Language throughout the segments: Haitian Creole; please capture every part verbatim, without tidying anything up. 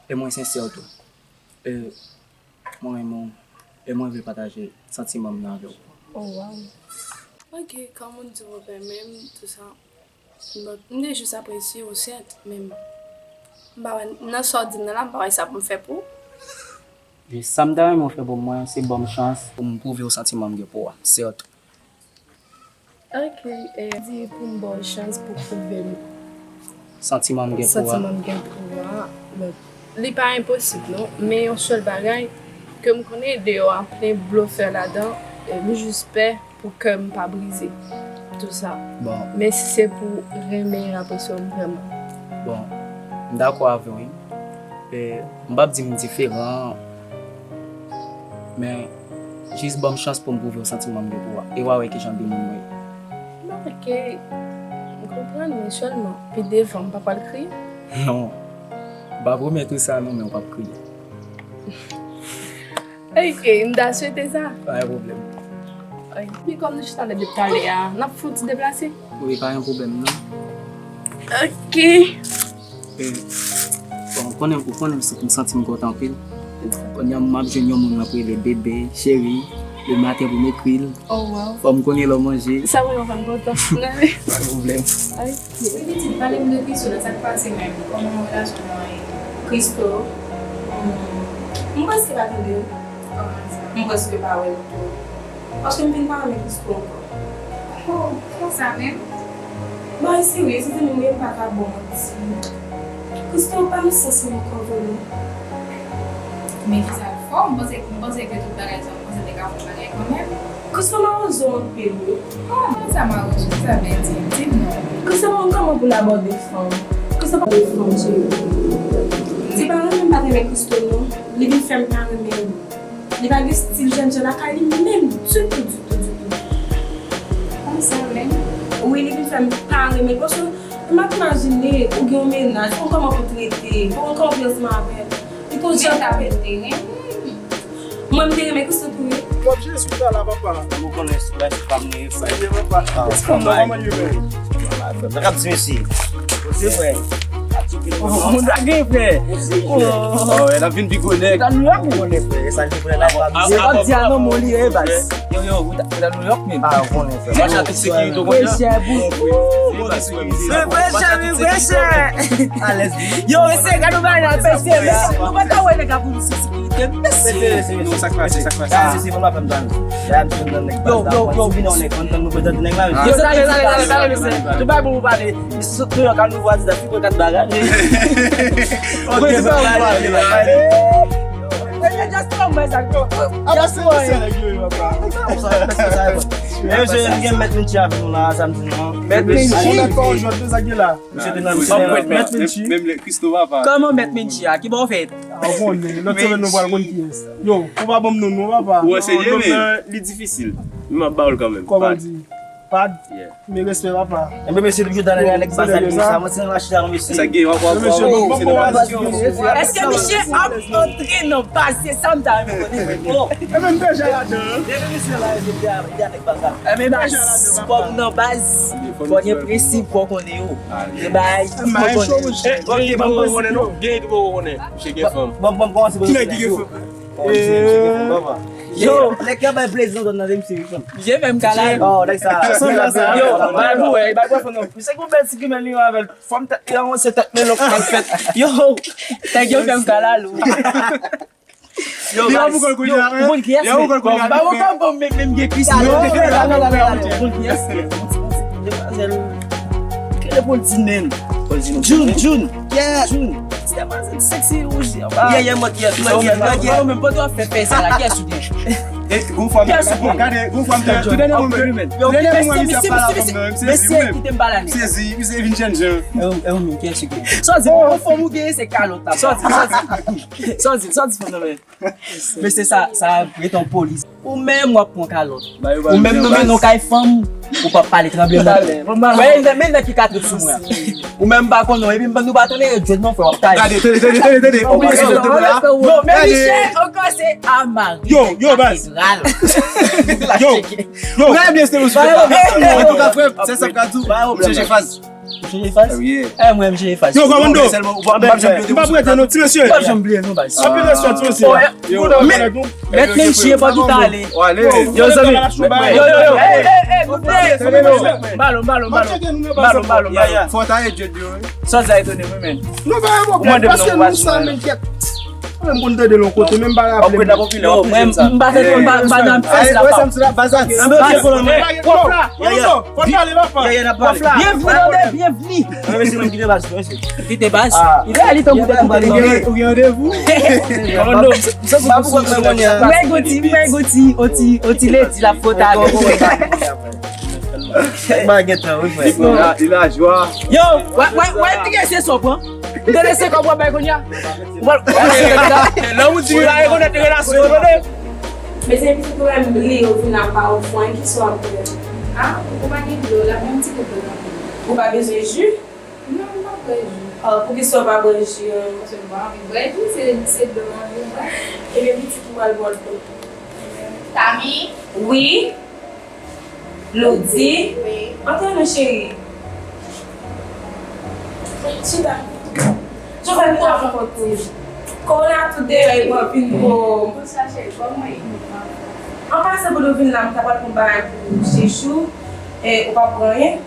E mwen sensè tou. E mwen renmen w. E mwen vle pataje santiman m nan avè w. Oh, wow. Ok, kòm moun di w renmen m, tou sa. But, m te jis apresye w, sèt, men m pa wè, nan sa w di m nan la, m pa wè sa pou m fè pou ou. Sa m ta renmen w fè pou mwen, se ban m chans pou m pwouve w santiman m gen pou w a, sèt. Ok, e di pou m ba w chans pou pwouve m santiman m gen pou w a. Santiman m gen pou ou a. But, li pa enposib non, men yon sèl bagay ke m konnen deyò a plen blofè ladan, e m jis pè pou kè m pa brize. Tou sa. Bon. Men si se pou renmen e apresye w vrèman. Bon, m dakò avè w, wi. E, m p ap di m diferan, men jis ban m chans pou m pwouve w santiman m gen pou w a. E w a wè kijan de moun mwen ye. Bon, ok. M konprann, men sèlman, pi devan, m pa pral kriye. Non. M pa pwomèt ou sa, non, men w p ap kriye. Ok, m ta swete sa. Pa gen pwoblèm. Men kòm nou chita la depi talè a, n ap fè yon ti deplase. Wi, pa gen pwoblèm, non. Ok. E, bon, ou konnen, ou konnen m santi m kontan anpil. Kounye a m ap jwenn yon moun m ap rele bebe, cheri, le maten pou m ekri l. Oh, wow. Fò m konnen lè w manje. Sa mwen fè m kontan. Pa gen pwoblèm. Wi, pitit, pale m de Christo la, sa k pase menm? Kòman relasyon nou an ye? Christo? Hmm, m prèske pa tande l. Kòman sa? M prèske pa wè l tou. Paske m vin pa renmen Christo ankò. Oh, konsa menm? Bagay serye, se zanmi m, m pa ka ba w manti. Christo pa nan sans mwen ankò vre non. Men kisa l fè w? M panse, m panse ke tout bagay sa, m panse te ka fè bagay kanmenm. Christo mawozo anpil wi. Kòman sa mawozo? Kisa vle di? Di m non. Christo pa konn kòman pou l abòde fanm. Christo pa abòde fanm, cheri. Se pa renmen m pa t renmen Christo non. Li vin fè m pa renmen l. Li pa gen stil jènjan lakay li menm ditou, ditou, ditou. Konsa menm? Wi, li vin fè m pa renmen l. Paske m ap imajine ou gen yon mennaj, ou konn kòman pou trete, ou konn kòman pou ansanm avè l. Li konn jan ta mete renmen. Mwen, m te renmen Christo tou wi. Wap jwe sou sa la, papa. Ou konnen sou la, se pa m li ye, frè. Sa ye, papa. Kòman, kòman li ye, frè? Sa k ap di, mesye? Kote, frè? Moun sa gen, frè. Oh, e l ap vin pi gwo nèg. Ou konnen, frè, sa li frè la, pa bizye. Wap di a non, mon li ye, baz. Yo, yo, ou ta, ou ta New York menm? Ah, ou konnen, frè. Mache ak sekirite, ou konnen. Frechè, bout. Frechè, wi, frechè. Alèz, wi. Yo, mesye, gade yon bagay la, mesye, mesye. Nou pa ka wè nèg la pou nou sou sekirite, mesye. Mesye, mesye, non, sa k pase, sa k pase. Ah, mesye, bon, pa fè m tan. Ya, m jwenn nan nèg baz la. Yo, yo, yo. Vin yon nèg, konn, konn nou prezante nèg la, mesye. Yo, talè, talè, talè, talè, mesye. Tout bagay bon pou pale. Mesye sot New York, al nou vwa, di, fi, kat bagay. Ok, sa va, ale, ale. Mesye, just come, mesye, yo. Just come. Mesye, gen Mèt Minchi avè nou la, samdi, non? Mèt Minchi. Mèt Minchi. Kòman Mèt Minchi a? Ki bò w fèt? Ah, ou konnen, lòt semèn nou pral konn kiyès. Yo, ou pa ban m non, non, papa. Ou anseye, men. Li difisil. Men m ap ba w l kanmenm. Kòman di? Pad? Yeah. Men respè, papa. Enben, mesye, depi jodi a, nèg baz la, li sa, mwen, se nan machita, non, mesye. Sa gen, w ap, w ap, w ap, w ap, se nan machita. Èske misye ap antre nan baz? Se sa m ta renmen konnen, mwen. Bon. Enben, m deja ladan. Depi misye la, li deja, li deja nèg baz la. Enben, baz, fò w nan baz, fò w gen prensip, fò w konnen yo. Gen bagay, fò w konnen. Ok, ban m konnen, non. Gen, fò w konnen. Misye gen fanm. Ban m, ban m kòmanse. Ki nèg ki gen fanm? Yo, nèg ki ap bay plezi nan zòn nan, se misye wi, fanm. Misye menm ka la. Oh, nèg sa. Yo, bay pou wè, bay pou wè fanm nan. Misye gon bèl ti gimèl li avè l. Fanm tèt li anwonse, tèt melon k al fèt. Yo, nèg yo fè m ka la lou. Yo, yo, guys, ou konn kiyès, men? Ba, ou konn menm, menm gen kis. Yo, ou konn kiyès, men? Demwazèl, kile pou l di menm? Jun, Jun. Yeah. Jun. Ti demwazèl sexy, ou di, ah. Yeah, yeah, mwen, yeah, yeah, yeah, yeah. Ou menm, pandan w ap fè, fè sa la, kiyès ou gen? E, gon fwa m te, gade, gon fwa m te, tout dènye moun, tout dènye moun, misye ap pale avè m nan, misye di, mesye, kite m pale. Misye di, misye vin jènjan. E, ou menm, kiyès ou gen? Sa w di, bon, fò m ou gen, se kalòt la. Sa w di, sa w di. Sa w di, sa w di, fò nan men. Mesye, sa, sa ret an polis. Ou menm w ap pran kalòt. Ou menm nou mennen w kay fanm, ou p ap pale, tranblemanntè. Wè, men, men nèg ki ka trip sou mwen. Ou menm pa konnen, epi nou pa tande yo jwèt non, frè, w ap taye. Gade, tande, tande, tande, tande. Yo, men misye ankò se amare. Yo, yo, baz. Yo, yo. Ou gade byen, se mwen. Antouka, frè, se sa m ka di w. M chanje faz. Chanje fas? Wi. Eh, mwen, m chanje fas. Yo, Komando! Sèlman, ou pa, ou pa janm bliye. M pa prete non, ti mesye. M pa janm bliye non, baz. Anpil respè, ti mesye. Yo, mèt men chyen fò ki ta ale. Yo, zanmi. Yo, yo, yo. Hey, hey, hey, nou play, zanmi, nou play. Ballon, ballon, ballon. Ballon, ballon, ballon. Fò ta edye di yo, wi. Sa, sa etone mwen, men. Nou pa gen pwoblèm, paske nou sa, men, kèt. Mwen, m konn tande l yon kote, men m pa raple m. Yo, mwen, m pa tande, m pa, m pa nan fès la, pa. Anben, ok, kolonèl. Pòf la. Yaya. Pòf la, li pa pa. Yaya, n ap pale. Byenvni, tande, byenvni. Mwen, mesye, mwen kite baz, mesye. Kite baz? Li te, li te goute, goute, goute. Ou gen randevou? Mwen goti, mwen goti, oti, oti ledi la fò ta. Ba gen tan, wi, frè. Li la, li la jwa. Yo, wè, wè, wè, ti gen se sòp, hein? M tande se kòb w ap bay kounye a. Ou pral, ou pral se kòb la. Lè ou di la rekonèt relasyon, tande. Mezanmi, pitit ou wè m bliye ou vin la m pa ofri w anyen, kisa w ap fè? Ah, ou pa gen dlo, la pran yon ti kout dlo nan men. Ou pa bezwen ji? Non, m p ap bwè ji. Ah, poukisa w pa bwè ji an? Paske m pa anvi bwè ji, se, se dlo m anvi bwè. Ebyen, pitit ou pral bwè dlo. Tami? Wi? Lodi? Wi. Antre non, cheri. Chita. Chofè, m pran kote. Kòwona tout deyò, e pran vin pou. Konsa, cheri, kòman e? An pasan pou nou vin la, m ta pral pran bagay pou Chechou. E, ou pa pran anyen?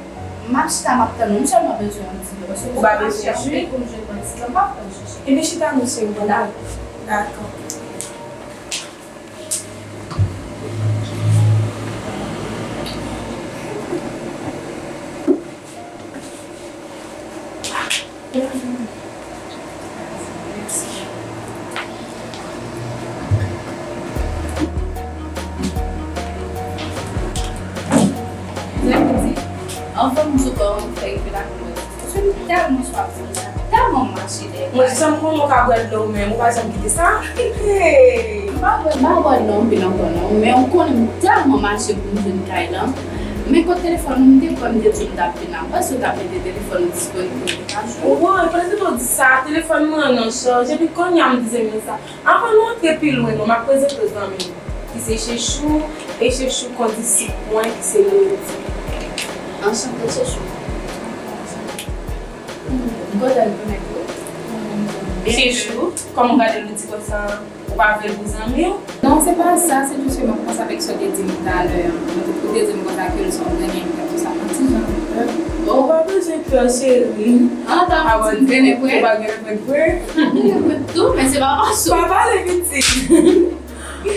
M ap chita, m ap tann ou. M sèlman bezwen yon ti dlo. Paske ou pa bezwen ji? Pou m jwenn yon ti dlo, m pa pran ji, cheri. Ebyen, chita non, cheri, m pran. Dakò. Dakò. Anfòm, m sou kò, m fè epi la. Paske m tèlman swaf dlo sa, m tèlman mache dèyè. Mwen, jan m konnen w ka bwè dlo w menm, ou pa janm kite sa. Hey! M pa bwè, m pa bwè dlo anpil ankò non, men ou konnen m tèlman mache pou m vin kay la. Men kote telefòn ou, m te kwè m te di w m t ap vin la, m panse w t ap mete telefòn ou disponib pou m te ka jwenn ou. Wi, pandan w di sa, telefòn mwen an nan chaj, epi kounye a m di zanmi m sa. Anvan nou antre pi lwen non, m ap prezante w zanmi m, ki se Chechou, e Chechou kondisip mwen, ki se Lodi. Anchante, Chechou. M kontan rekonèt ou. Chechou, kòman w gade Lodi konsa? Ou pa vle l pou zanmi w? Non, se pa sa, se jis ke m ap panse avèk sa w te di m talè a. Ou te di m konsa ke l se yon grennen, m t ap di sa, yon ti jan pè. Ou pa bezwen pè, cheri. Ah, ta di m grennen vre? Ou pa grennen vre? M grennen vre tou, men se pa paske. Pa pale pitit.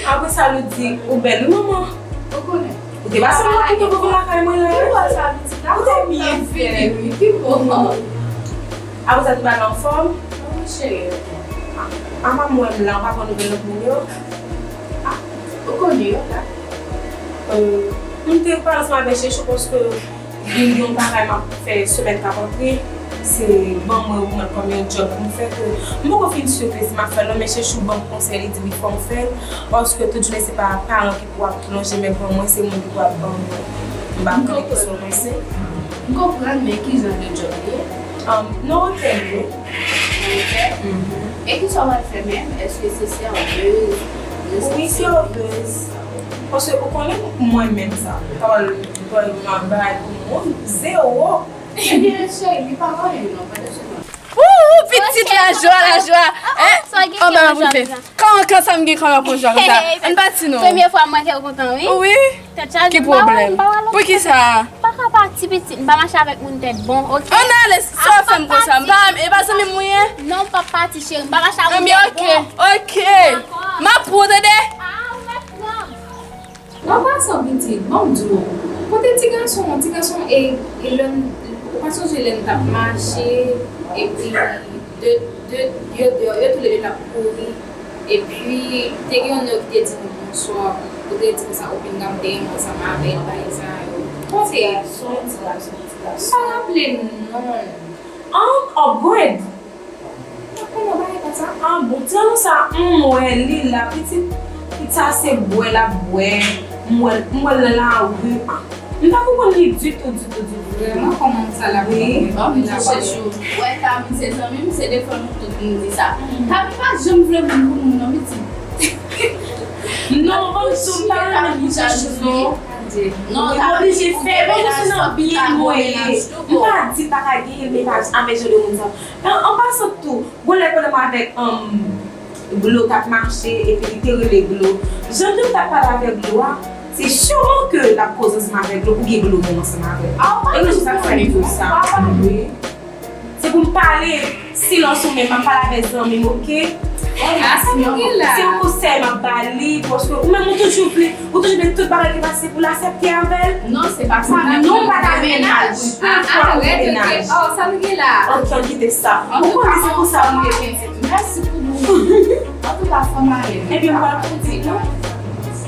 Apre sa, Lodi, ou bèl, wi, manman. Ou konnen. Ou te pase nan pito pou vin lakay mwen la, wi. Ou te byen fè. Ki bon. Apre sa, tout bagay anfòm? Wi, cheri. A, a, manman, m la, ou pa pran nouvèl lòt moun yo? A, ou konnen yo la. Euh, m te pale ansanm avèk Chechou paske Gen yon bagay m ap fè semèn k ap antre, se ban mwen remèt kòm yon djòb pou m fè ke m poko fin si ke si m ap fè l non, men Chechou ban m konsèy, li di wi fò m fè l, paske tout jounen se pa paran ki pou ap lonje men ban mwen, se moun ki pou ap ban mwen. M pa konnen ki sou mwen se. M konprann, men ki jan de djòb li ye? Um, nan otèl wi. Nan otèl? Mhm. E kisa w ap fè menm? Èske se sèvez? Wi, sèvez. Paske ou konnen mwen menm sa. Pawòl Bon, m ap bay pou moun, zewo. Ebyen, cheri, li pa anyen non, pa de sou non. Ou, ou, pitit lajwa, lajwa. Hein? Anba m ap rive. Kòman, kòman sa m gen kòman pou jwa konsa? Ann pati non. Premye fwa m wè kè w kontan, wi. Wi. Tèt chaje, m pa wè, m pa wè lòt. Poukisa? M pa ka pati, pitit, m pa mache avèk moun tèt bon, oke? Ann ale, sa w fè m konsa? M pa, e pa zanmi m ou ye? Non, m p ap pati, cheri, m pa mache avèk moun tèt bon. Anbyen, oke, oke. M ap pran w, tande? Ah, ou mèt pran m. An pasan, pitit, ban m di w, kote ti gason an? Ti gason an, e, e lè n, ou pa sonje lè n t ap mache, epi de, de, yo, yo, yo toulède t ap kouri, epi te gen yon nèg ki te di nou bonswa, ou te di konsa, ou vin la, m te renmen ansanm avè l, bagay sa yo. Ti gason, ti gason, ti gason. M pa raple non. An, upgrade. Ou konnen bagay konsa? Ah bon, ti annou sa, m wè li la, pitit, pitit sa se bwè l ap bwè, m wè, m wè l nan lari, ah, m pa konprann li ditou, ditou, ditou. Vrèman, kòman sa l ap bwè? Wi. Ban m di Chechou, wè Tami se zanmi m, se defann nou tout m di sa. Tami pa janm vle moun pou moun non, pitit. Non, ban m di w, m pa renmen moun Chechou non. Non, ou oblije fè, bon, se nan byen nou ye. M pa di pa ka genyen mennaj avè jan de moun sa. An, an pasan tou, gon lè pandan mwen avèk, um, Glo t ap mache, epi li te rele Glo. Jan Glo t ap pale avèk Glo a, se siman ke l ap koze ansanm avèk Glo, pou gen Glo menm ansanm avè l. E rezon sa k fè m di w sa. Se pou m pale silans ou menm, m ap pale avèk zanmi m, oke? Se yon konsèy m ap ba li, paske ou menm ou toujou vle, ou toujou vle tout bagay ki pase pou l aksepte avè l. Non, se pa sa. Non, pa ta gen mennaj. Arèt, ok. Oh, sa nou gen la? Ok, ann kite sa. Ou konnen se pou sa m rete. Mèsi pou nou. Antouka, fò m ale. Ebyen, m pral pou di nou.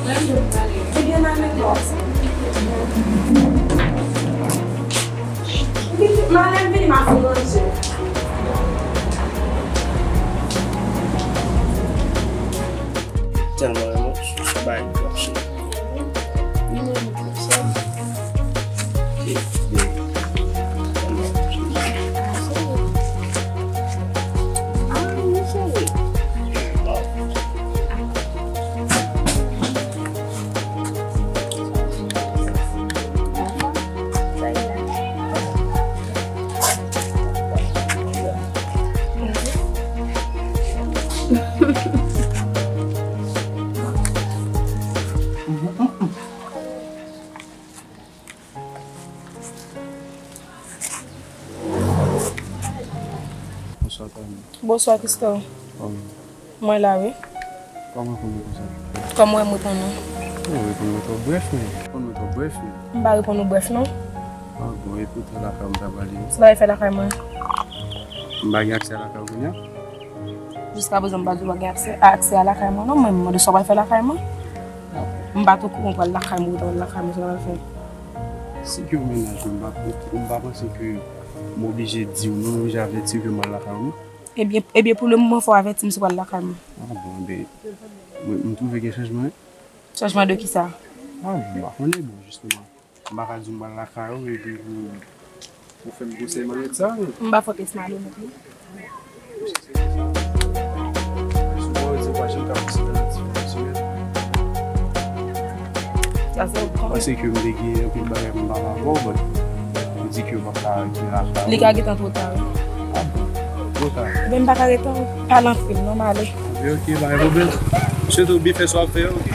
Ebyen, m ale. Malè m vini, m ap fè manje. Tèlman renmen w, bay m ap cheri. Bonswa, Tony. Bonswa, Christo. Kòman? Mwen la, wi. Kòman konn ou konsa? Kòm ou wè m reponn ou? Ou reponn mwen twò brèf, men. Reponn mwen twò brèf, men. M pa reponn ou brèf, non. Ah bon, e pou tè lakay ou m ta prale? Sa w fè lakay mwen? M pa gen aksè a lakay ou kounye a? Jiskaprezan, m pa di w pa gen aksè, aksè a lakay mwen, non, men m mande sa w pral fè lakay mwen. M pa t okouran w pral lakay mwen, ou ta pral lakay mwen, sa w pral fè? Si ke w mennaj mwen, m pa, m pa panse ke m oblije di w, non, m oblije avèti w ke m pral lakay ou, non. Ebyen, ebyen, pou le moman, fò w avèti m si w pral lakay mwen. Ah bon, ben, mwen, m twouve gen chanjman, wi. Chanjman de kisa? Ah, m pa konnen, bon, jisteman. M pa ka di w m pral lakay ou, epi pou, pou fè m konsèy malonèt sa, non. M pa fè konsèy malonèt, non. Souvan, yo di w pa janm ka konsèy nan ti fòm sou yo. Sa se ou k konnen. Panse ke m te gen anpil bagay pou m pale avè w, but ou di ke w p ap ka rete lakay ou. Li ka gentan twò ta, wi. Ah bon? Twò ta? Ebyen, m pa ka rete, pale anpil, non, m ale. Ok, ok, pa gen pwoblèm. Swete w byen fè sa w ap fè yo, ok?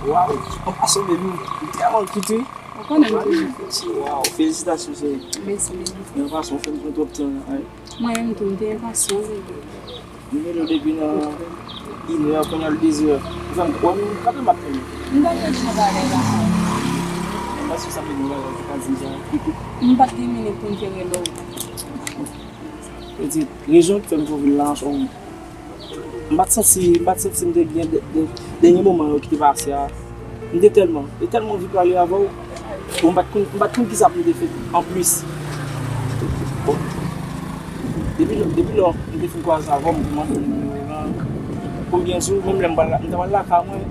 Waw, an pasan, baby, ou tèlman cute, wi. Ou konnen m toujou cute. Waw, felisitasyon, cheri. Mèsi, baby. Men an pasan, ou fè m pran twòp tan, ay. Mwen menm tou, m te enpasyan, baby. M rele w depi nan inè, kounye a l dezè. Ou fè m kwè m, kote m ap fè m? M t ap rete nan bagay la. Paske sa vle di bagay ou te ka di m sa. M pa t gen minit pou m te rele w. Petite, rezon ki fè m twò vin la, se yon, m pa t santi, m pa t santi m te byen dè-, dè-, dènye moman yo ki te pase a. M te tèlman, e tèlman anvi pale avè w. Bon, m pa t konn, m pa t konn kisa pou m te fè anplis. Bon, depi lè, depi lè m te fin kwaze avè w, m te mande w nimewo w lan. Konbyen jou, menm lè m pral la, m te pral lakay mwen,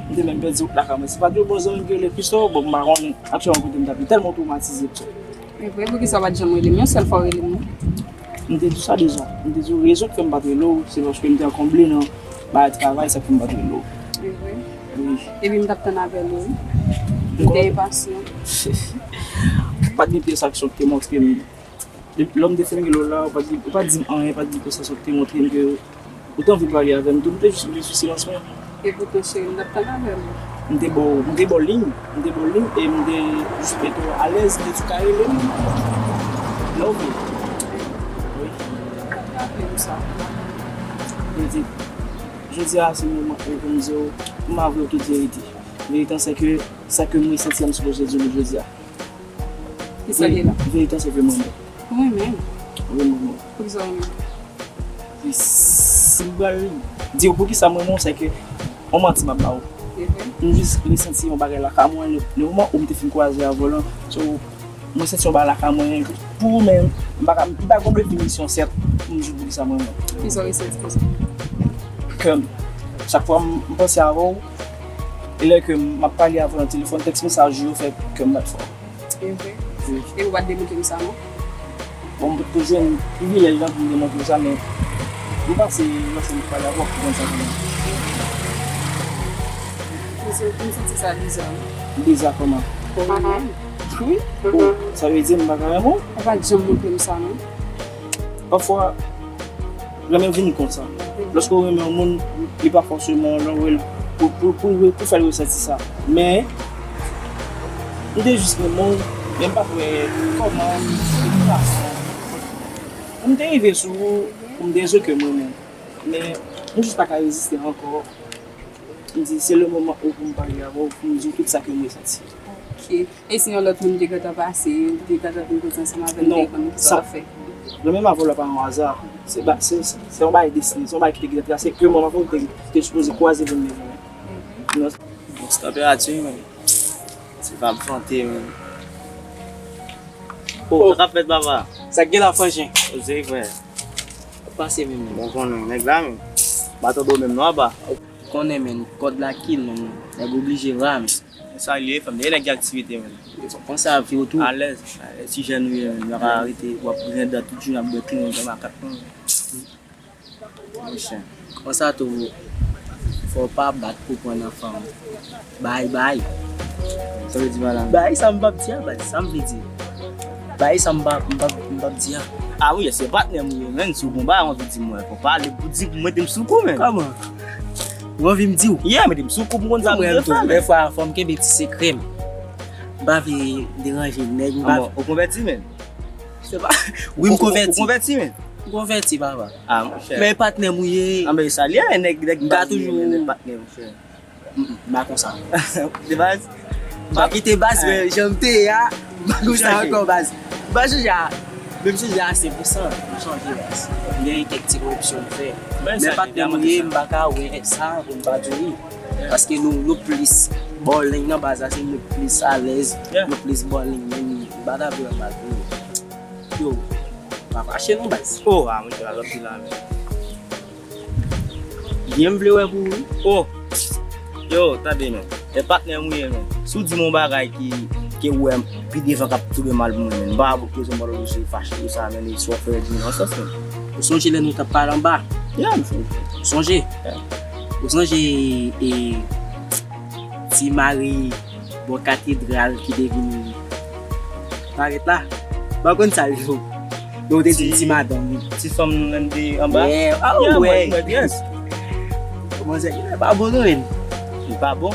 m te menm pèdi wout lakay mwen. Se pa t yon bon zanmi m ki rele Christo, bon, m pa konnen aktyèlman kote m t ap ye, tèlman twomatize. E vre, poukisa w pa t janm rele m? Yon sèl fwa w rele m, non. M te di w sa deja. M te di w rezon k fè m pa t rele w, se paske m te akonble nan bagay travay, sa k fè m pa t rele w. E vre? Wi. Epi m t ap tann avè l, wi. M te enpasyan. Pa t gen pyès aksyon ki te montre m. Depi lè m te fin rele w la, ou pa t di, ou pa t di m anyen, pa t gen pyès aksyon ki te montre m ke ou te anvi pale avè m tou, m te jis rete sou silans mwen. Epoutan, cheri, m t ap tann avè w. M te ba w, m te ba w liy, m te ba w liy, e m te jis mete w alèz, m te di w ka rele m. Lè w vle. Wi. M t ap raple w sa. Jodi, jodi a, se moman pou m di w, m avè w tout verite. Verite an, se ke sa ke m resanti a, m sipoze di w jodi a. Kisa l ye la? Verite an, se ke m renmen w. Ou renmen m? Ou renmen mwen? Poukisa w renmen m? Si m pral di w poukisa m renmen w, se ke yon manti m ap ba w. E vre? M jis resanti yon bagay lakay mwen, le, le moman ou m te fin kwaze avè w lan. So, mwen santi yon bagay lakay mwen pou ou, men m pa ka, m pa gon definisyon sèt pou m di w poukisa m renmen w. Kisa w resanti konsa? Kè m, chak fwa m, m panse avè w, e lè ke m ap pale avè w nan telefòn, tèks mesaj ou yo fè kè m bat fò. E vre? Wi. E ou pa t demontre m sa, non? Bon, m potko jwenn privilèj lan pou m demontre w sa, men m pase lòske m pale avè w, ou konn sa k gen. M santi sa Liza, wi. Liza kòman? Kòman menm? Wi. Bon, sa vle di m pa ka renmen w? Ou pa t janm montre m sa, non. Pafwa, renmen vin konsa. Lòske w renmen yon moun, li pa fòseman lè w wè l pou, pou, pou, pou fè l resanti sa. Men, m te jis renmen w, men m pa t wè kòman, de ki fason. Pou m te rive sou ou, pou m dezoke m renmen w. Men, m jis pa ka reziste ankò. M di, se le moman ou pou m pale avè w, pou m di w tout sa ke m resanti. Ok. E si yon lòt moun te gentan pase, te gentan vin koze ansanm avè l, te konn ki sa w ap fè? Nan menm avè w la pa yon aza. Se pa, se, se, se yon bagay destine, se yon bagay ki te gentan trase, ke mwen avè w te, te sipoze kwaze pou n te vini. Non. Bon, se tanperati, men. Se pa m fante, men. Oh, sa k ap fèt, papa? Sa k gen la, Fanjen? Ou se frè. Pase menm. Bon, konnen, nèg la, men. M pa tande w menm, non, apa. Ou konnen, men, kòd la ki long, nèg oblije la, men. Sa l ye, fanm, e nèg ki aktivite, men. Fò konsa ap fè w tou. Alèz, alèz, ti jèn ou ye, men, yo ka rete, w ap griyen dan tout jounen, ap bwè kleren, fè makak, men. Monchè, konsa tou, fò w pa bat pou pran nan fanm. Bay, bay. Sa vle di pa la? Bay, sa m p ap di a, bay, sa m vle di. Bay, sa m p ap, m p ap, m p ap di a. Ah wi, se patnè m ou ye, men, si w gon bagay w anvi di mwen, fò pale pou di pou mete m sou kou, men. Kòman? Ou anvi m di w? Yeah, mete m sou kou pou konn sa pou mwen fè, men. Dèfwa, fò m kenbe ti sekrè m. M pa vle deranje nèg, m pa. Ou konvèti, men? Se pa. Wi, m konvèti. Ou konvèti, men? M konvèti, papa. Ah, monchè. Men patnè m ou ye. Ah, men sa l ye, nèg, nèg m pa toujou patnè, monchè. M pa konsa. De baz? M pa kite baz, men jan m te ye a, m pa konsa ankò, baz. M pa chanje a. Menm chanje a sen pou san, m chanje, baz. M gen kèk ti korèksyon m fè. Men patnè m ou ye, m pa ka wè sa pou m pa di w wi. Paske nou, nou plis bòleng nan baz la, se nou plis alèz, nou plis bòleng, men m pa ta vle wè mal pou nou. Yo, pa fache non, baz. Oh, ah, monchè, la lòt la, men. Byen m vle wè pou ou. Oh! Yo, tande, men. E patnè m ou ye, men. Si w di m yon bagay ki, ke w wè pi devan k ap tounen mal pou mwen, men. M pa ap koze m pa toujou fache pou sa, men. E si w ap fè di nan sans, men. Ou sonje lè nou t ap pale anba? Yeah, m sonje. Ou sonje? Yeah. Ou sonje, e, ti mari bò katedral ki te vin parèt la. M pa konn sa l ye. Men w te di m ti madanm wi. Ti fanm nan de anba? Yeah, ah, yeah, wè. Mwen, mwen, yes. Kòman sa, genlè pa bon non, men. Li pa bon?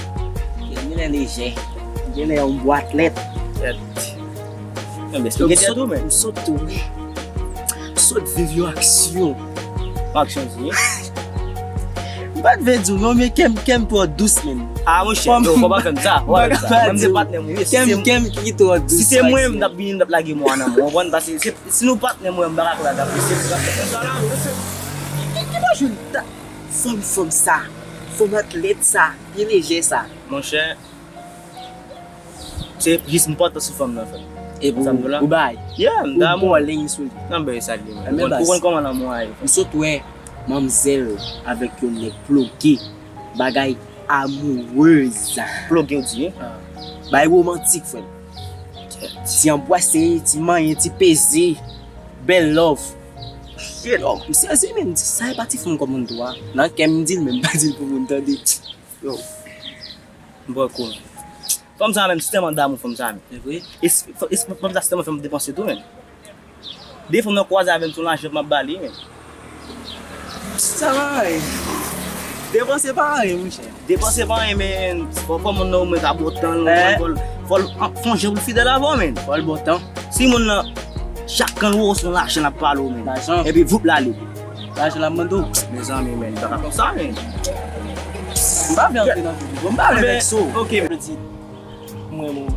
Genlè lejè. Genlè yon bwa atlèt. Tèt. Enben, esplike tèt ou, men. M sot tou, wi. M sot viv yon aksyon. Yon aksyon di, wi. M pa t vle di w non, men kè m, kè m twò dous, men. Ah, monchè, yo, fò pa fè m sa, fò pa fè m sa. Mwen, m se patnè m, wi. Kè m, kè m ki twò dous. Si se mwen, m t ap vini, m t ap lage mò a nan men w, konprann? Paske se, si nou patnè, mwen, m pa ka kouri avèk w, se pou sa. Ki, ki pa jwenn ta-, fanm, fanm sa, fanm atlèt sa, byen lejè sa. Monchè, se jis m pòtan sou fanm nan, frè. E pou, ou bay? Yeah, m damou. Ou bòleng sou li. Nan bay sa li, men. Ou konn, ou konn kòman lanmou a ye. M sot wè manmzèl avèk yon nèg ploge. Bagay amourez. Ploge, ou di, hein? Ah. Bagay romantik, frè. Ti anbrase, ti manyen, ti peze. Bèl love. Shit. Yo, m sezi, men, sa e pa ti fanm kòm moun tou a. Nan kè m di l, men m pa di l pou moun tande. Yo. M pran kou. Fanm sa menm, si tèlman damou fanm sa menm. Se vre? E si, e si fanm sa si tèlman fè m depanse tou menm. De fanm nan kwaze avè m sou lajan m ap ba li menm. Sa pa anyen. Depanse pa anyen, monchè. Depanse pa anyen, men fò, fò moun nan omwen ka ba w tan, fò l, fò l, fò l fè yon jan pou l fidèl avè w, men. Fò l ba w tan. Si moun nan, chak kan l wè w, se yon lajan l ap pale w, men. Lajan. Epi voup l ale. Lajan l ap mande w. Mezanmi, men, li pa ka konsa, men. M pa vle antre nan vi li. Bon, m pa vle vèse w. Ok. Mwen, mwen.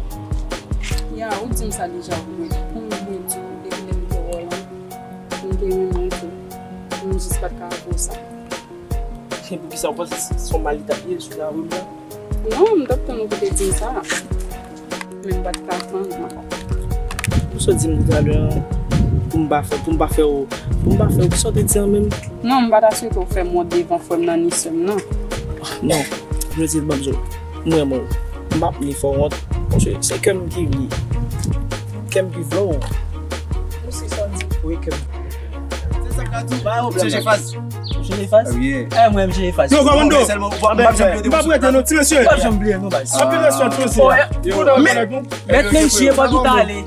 Ya, ou di m sa deja, mwen, pou mwen di w, depi lè m te wè w lan, m te renmen w tou. M jis pa t ka avwe w sa. E poukisa w panse se yon mal li t ap ye sou lari m nan? Non, m t ap tann ou pou te di m sa. Men m pa t ka tann, non. Ou sot di m toutalè an, pou m pa fè, pou m pa fè w, pou m pa fè w, kisa w te di an menm? Non, m pa ta swete w fè m wont devan frè m nan ni sè m nan. Non, Jozèf, ban m di w, m renmen w. M p ap ni fè w wont, paske se kè m ki vle. Kè m ki vle w. Ou se sa w di? Wi, kè m. Se sa k ap di w, ba yo, chanje faz. Jay Efas? Wi. Eh, mwen, Jay Efas. Yo, kòmando. Sèlman, w ap, w ap janm bliye nou, baz. W ap janm bliye nou, baz. Anpil respè, tou, se. Anpil respè, tou, se. Mèt Menchi e bò ki t ale.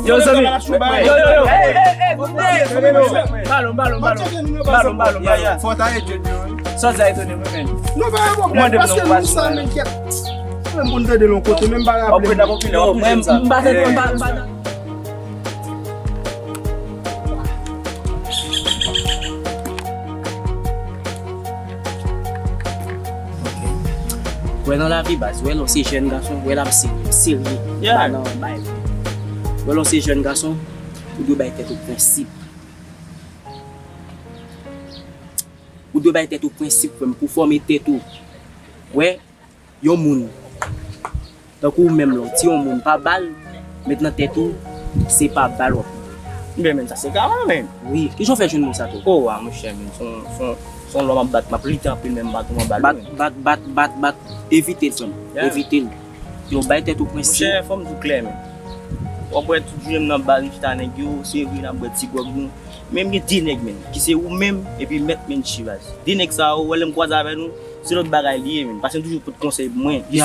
Yo, zanmi. Yo, yo, yo. Hey, hey, hey, hey. Balon, balon, balon. Balon, balon, balon. Fò ta etone yo, wi. Sa, sa etone mwen, men. Nou pa gen pwoblèm, paske nou sa, men, kèt. Mwen, moun tande lon kote, men m pa raple. Mwen, m pa tande, m pa, m pa. Wè nan lavi, baz, wè lè w se jèn gason, wè l ap serye, serye. Yeah. Pa nan bay. Wè lè w se jèn gason, ou dwe bay tèt ou prensip. Ou dwe bay tèt ou prensip, frè m, pou fòme tèt ou. Wè, yon moun, tankou ou menm la, w di yon moun pa bal, met nan tèt ou, se pa bal w ap. Men, men, sa se ka mwen, men. Wi, kijan w fè jwenn mo sa tou? Oh, a, monchè, men, se yon, se yon, se yon lò m ap bat, m ap lite anpil, men m bat yon bal, bat, men. Bat, bat, bat, bat, bat, evite l, frè m. Yeah. Evite l. Yo, bay tèt ou prensip. Monchè, fò m di w klè, men. W ap wè tout jounen m nan bal, m chita nèg yo, se vre n ap bwè ti gwòg nou. Men m gen de nèg, men, ki se ou menm, epi Mèt Menchi, baz. De nèg sa yo, w wè lè m kwaze avè nou, se lòt bagay li ye, men. Paske m toujou pot konsèy pou mwen, jis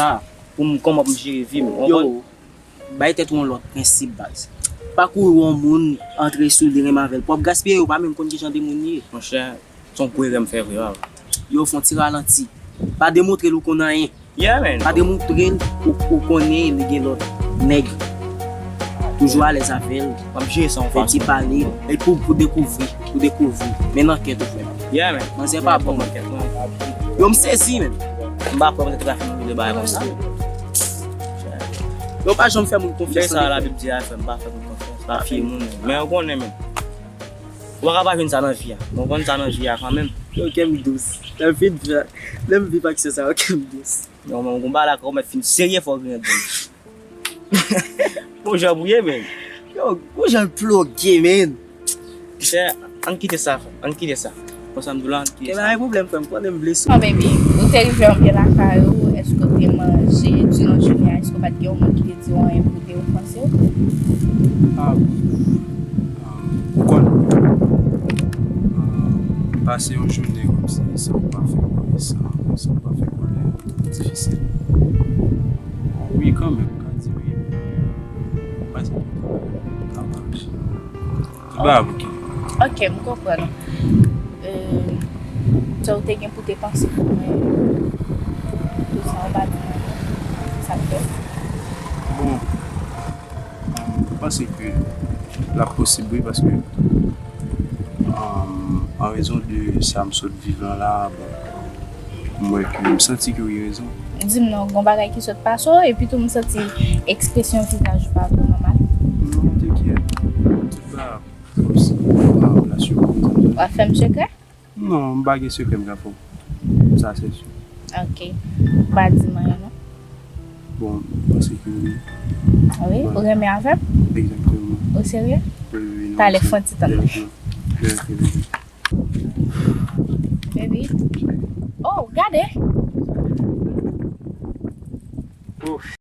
pou m, kòman pou m jere vi m, w konprann? Yo, bay tèt ou yon lòt prensip, baz. Pa kouri wè yon moun, antre sou li, renmen avè l. Pou w ap gaspiye, ou pa menm konn kijan de moun li ye. Monchè, se yon gwo erè m fè vre, baz. Yo, fè yon ti ralanti. Pa demontre l ou konn anyen. Yeah, man. Pa demontre l ou, ou konnen li gen lòt nèg. Toujou alèz avè l. M ap jere sa yon fason. Fè ti pale. E pou, pou dekouvri, pou dekouvri. Men nan kèt ou, frè m. Yeah, man. Manzè pa bon. Yo, m sezi, men. M pa kwè mwen te ka fè yon de bagay konsa. Yo pa janm fè moun konfyans. Sa Labib di a, frè m, pa fè moun konfyans. Pa fye moun, men. Men ou konnen, men. Ou pa ka pa jwenn sa nan vi a. Mwen konn sa nan vi a kanmenm. Yo, kè m dous. Lè m fin, lè m viv aksyon sa yo, kè m dous. Non, men, ou gon bagay la, kòman fin serye fò w griyen dlo. Bon, jan pou ye, men. Yo, gon jan ploge, men. Chè, ann kite sa, frè m. Ann kite sa. Konsa m di w la, ann kite sa. E pa gen pwoblèm, frè m. Konnen m vle sou. Oh, baby, ou te rive anpye lakay ou, èske w te manje diran jounen an, èske w pa t gen yon moun ki te di w anyen pou te ofanse w? Ah, ah, ou konn, ah, pase yon jounen kòmsi san w pa fè kòlè, san, san w pa fè kòlè, difisil. Wi, kanmenm, m ka di wi. Pase tout bagay ka mache. Tout bagay ap oke. Ok, m konprann. Euh, sa w te gen pou te panse pou mwen, pou sa w pa di mwen, sa k fèt? Bon, m panse ke l ap posib, wi, paske, euh, an rezon de sa m sot viv lan la, bon, m wè ke m santi ke w gen rezon. Di m non, gon bagay ki sot pase w, epi tou m santi ekspresyon vizaj ou pa vrèman mal. Non, te kyèt. Tout bagay ap posib. Ah, la surprise. W ap fè m sekrè? Non, m pa gen sekrè m ka fè w. Sa se si. Ok. Ou pa di m anyen, non? Bon, m panse ke wi. Wi, ou renmen avè m? Egzakteman. Ou serye? Wi, wi, non. Talè, fè yon ti tan. Verite, verite, verite. Baby. Oh, gade! Ouf.